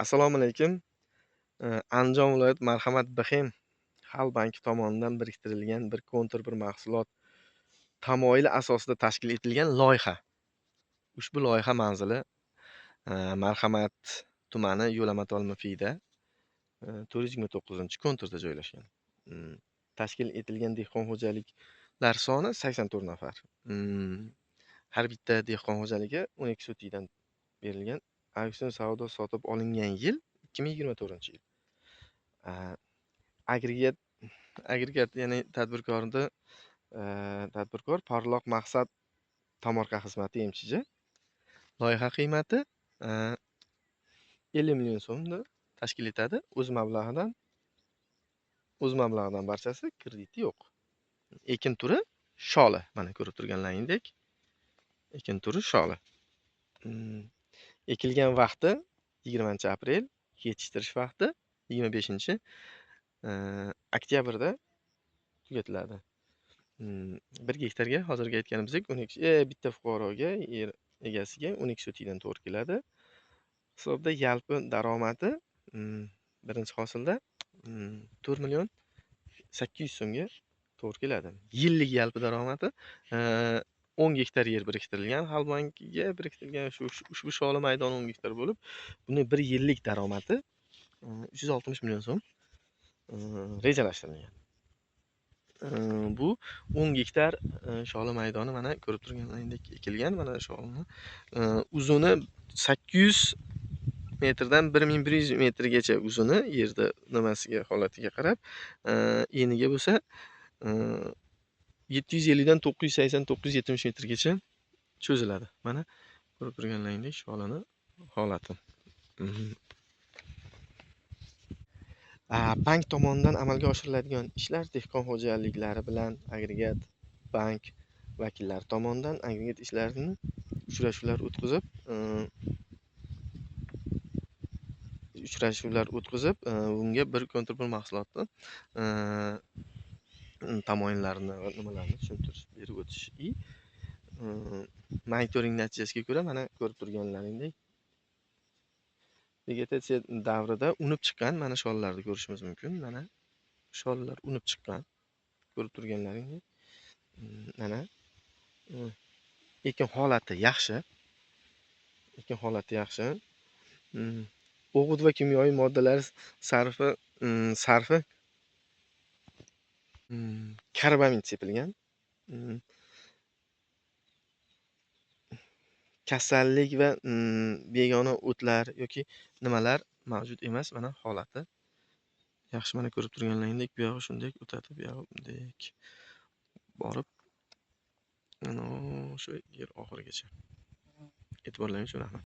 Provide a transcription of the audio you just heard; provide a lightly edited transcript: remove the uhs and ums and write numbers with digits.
Assalomu alaykum. Andijon viloyat Marhamat BHM Xalq banki tomonidan biriktirilgan bir kontur bir mahsulot tamoyili asosida tashkil etilgan loyiha. Ushbu loyiha manzili Marhamat tumani Yo'lamatol MFIda 429-konturda joylashgan. Tashkil etilgan dehqon xo'jaliklar soni 84 nafar. Har bitta dehqon xo'jaligi 12 sotikdan berilgan. Auksion savdo sotib olingan yil 2024-yil. Agregat ya'ni tadbirkorni tadbirkor Porloq maqsad tomorqa xizmati MChJ. Loyiha qiymati 50 million so'mni tashkil etadi. O'z mablag'idan barchasi, krediti yo'q. Ekin turi sholi. Mana ko'rib turganlaringdek, ekin turi sholi. Ekilgan vaqti 20-aprel, yetishtirish vaqti 25 oktyabrda tugatiladi. 1 gektarga hozirgi aytganimizdek 12 bitta fuqaroga, yer egasiga 12 sotikdan to'g'ri keladi. Hisobda yalpi daromadi birinchi hosilda 4 million 800 so'mga to'g'ri keladi. Yillik yalpi daromadi 10 gektar yer biriktirilgan, Xalq bankiga biriktirilgan shu ushbu sholi maydoni 10 gektar bo'lib, buni bir yillik daromadi 360 million so'm rejalashtirilgan. Bu 10 gektar sholi maydoni mana ko'rib turganlaringdek ekilgan. Mana sholini uzuni 800 metrdan 1100 metrgacha uzuni yerda nimasiga, holatiga qarab, eniga bo'lsa 750 dan 980 970 metrgacha cho'ziladi. Mana ko'rib turganlaringdek sholini holati. Bank tomonidan amalga oshiriladigan ishlar dehqon xo'jaliklari bilan agregat bank vakillari tomonidan agregat ishlarini uchrashuvlar o'tkazib, bunga bir kontur bir mahsulotni tamoyillarini va nimalarni tushuntirish berib o'tish и monitoring natijasiga ko'ra mana ko'rib turganlaringdek vegetatsiya davrida unib chiqqan mana shollarni ko'rishimiz mumkin. Mana shollar unib chiqqan. Ko'rib turganlaringdek. Mana ekin holati yaxshi. Ekin holati yaxshi. O'g'it va kimyoviy moddalar sarfi karbamid sepilgan. Kasallik va begona o'tlar yoki nimalar mavjud emas. Mana holati yaxshi. Mana ko'rib turganlaringdek bu yog'i shunday o'tadi, bu yog'i bunday borib mana shu yer oxirigacha. E'tiborlaring uchun rahmat.